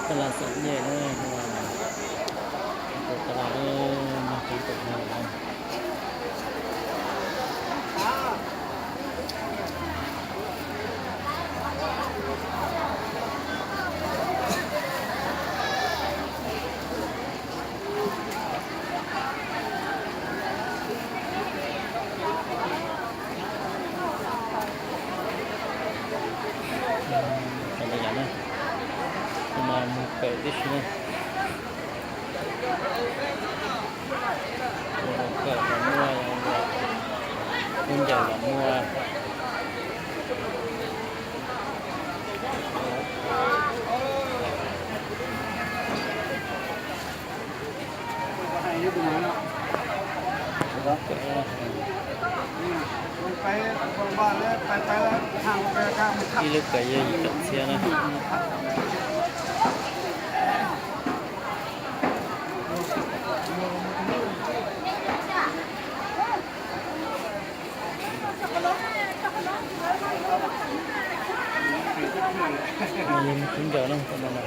Tab laj xam nyej na, tus tab laj ne, muag coob tus no na. Cov no yom, no mas muag pem tib si na. Ua kawm los muaj, ua kub ncaws los muaj. Ib lub kawm yog yim caum txhiab na. Yog muag kub ncaws no, tab no na.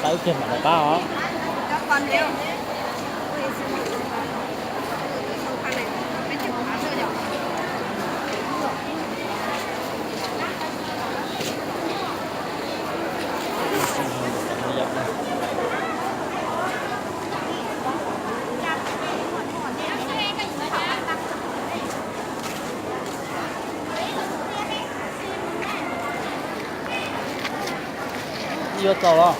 Tawb kiag mam li pab os. Yuav txaus los?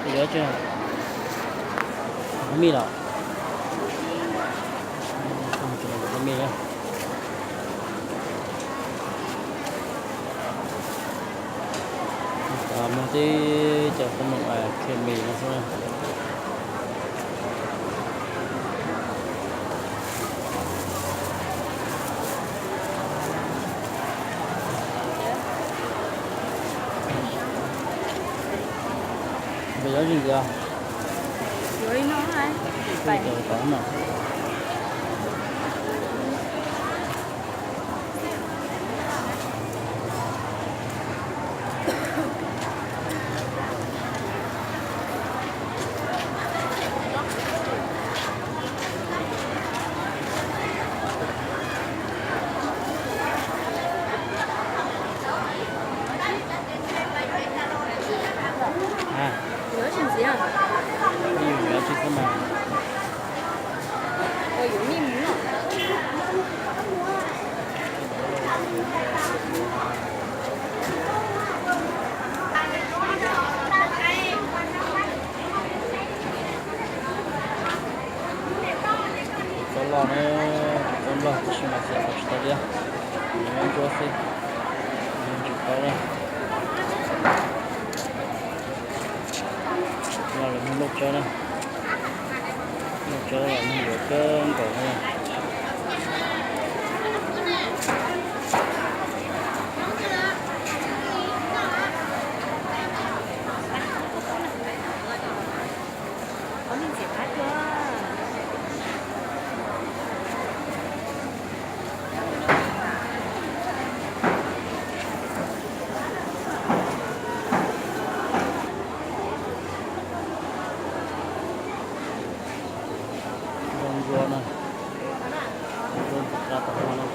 Yuav tsis, qhov mij los, qhov mij na. Muag tib co qhob noom khiav mis no xwb na. Npe yuav tsis ntxiv os? Yuav li no, tau no. Yuav tsis ntxiv os? Yuav tsis xwb mas. Ua yuav mij mus no. Txob loj na, txob loj tab sis mas xiam tsis tau thiab, nws ntsuab xwb, nws tsis paub na. Loj los muag loj tsawb na, loj tsawb los muag yuav kawg nkaus na. Ntsuab ntsuab na, ntsuab ntxim qab tau muag na.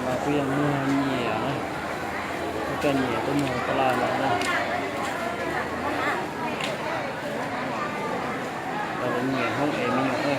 Mas kuj yog muag nyiam na, kuj coj nyiam tuaj muag tab laj no na. Tau nyiam Hmoob es me nyuam na.